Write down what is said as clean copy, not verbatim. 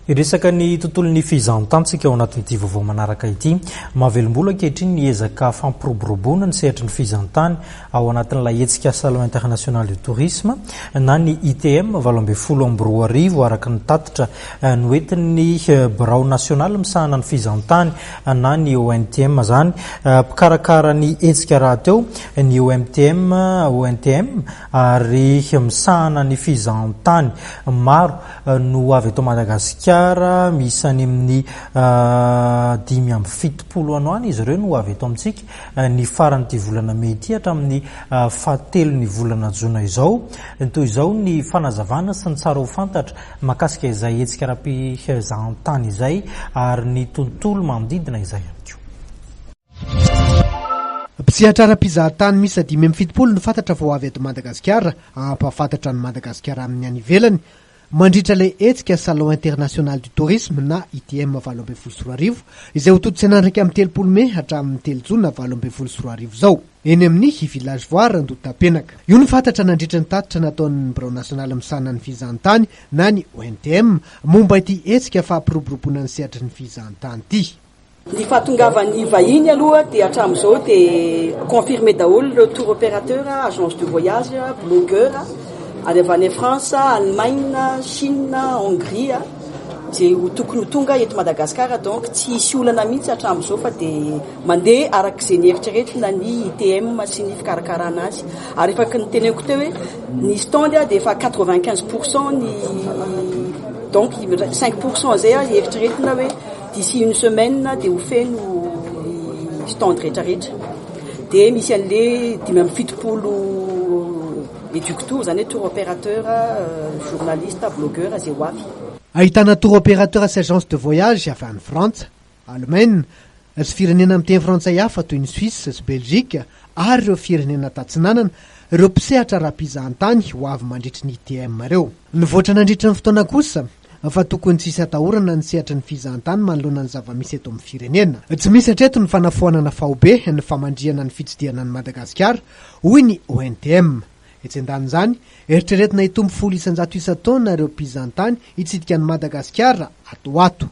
Hiresaka ny tontolon'ny fizahantany tsika ao anatin'ity vaovao manaraka ity. Mahavelom-bolo ankehitriny ny ezaka fampiroboroboana ny sehatry ny fizahantany ao anatin'ilay hetsika Salon International du Tourisme na ny ITM 2018 araka ny tatitra noentin'ny birao nasionaly misahana ny fizahantany na ny ONTM izany. Mpikarakara ny hetsika rahateo ny OMTM, ONTM ary misahana ny fizahantany maro no avy eto Madagasikara, miisa any amin'ny 75 any ho any izy ireo no avy eto amintsika ny faran'ity volana mey ity hatramin'ny fahatelon'ny volana jona izao. Toy izao ny fanazavana sy ny tsara ho fantatra mahakasika izay hetsika ara-pizahantany izay ary ny tontolo manodidina izay ihany koa. Mpisehatra ara-pizahantany miisa 75 no fantatra fa ho avy eto Madagasikara hampahafantatra an'i Madagasikara amin'ny any ivelany mandritra ilay hetsika Salon International du Tourisme na ITM 2018 izay hotontosaina ny 31 mey hatramin'ny 3 jona 2018 izao eny amin'ny Village Voara Andohatapenaka. Io no fantatra nandritra ny tatitra nataon'ny Birao Nasionaly misahana ny Fizahantany na ny ONTM momba ity hetsika fampiroboroboana ny sehatry ny fizahantany ity. Ny fahatongavan'ny vahiny aloha dia hatramin'izao dia confirmé daholo ireo tour opérateur, agence de voyage, blogueur ary avy any France, Allemagne, Chine, Hongrie izay ho tokony ho tonga eto Madagascar donc tsy hisy olana mihitsy hatramin'izao fa dia mandeha araka izay nieritreretina ny ITM sy ny fikarakarana azy ary efa niteneniko teo hoe ny stand dia efa 95 pourcent ny donc 5 pourcent izay eritreretina hoe D'ici une semaine dia ho feno ny stand rehetra rehetra. Dia misy an'le 75 eductour, izany hoe tour opérateur, journaliste, blogueur izay ho avy. Ahitana tour opérateur sy agence de voyage avy any Frantsa, Alemaina, sy firenena miteny frantsay hafa toy ny Suisse sy Belgique ary ireo firenena tatsinanana, ireo mpisehatra ara-pizahantany ho avy mandritry ny ITM ireo. Nivoatra nandritry ny fotoana kosa fa tokony tsy hisy atahorana ny sehatry ny fizahantany manoloana ny zava-misy eto amin'ny firenena. Tsy misy hatreto ny fanafoanana faobe ny famandrihana ny fitsidihana an'i Madagasikara, hoy ny ONTM. Etsy andanin'izany, eritreretina hitombo 10% isan-taona ireo mpizahantany hitsidika an'i Madagasikara ato ho ato.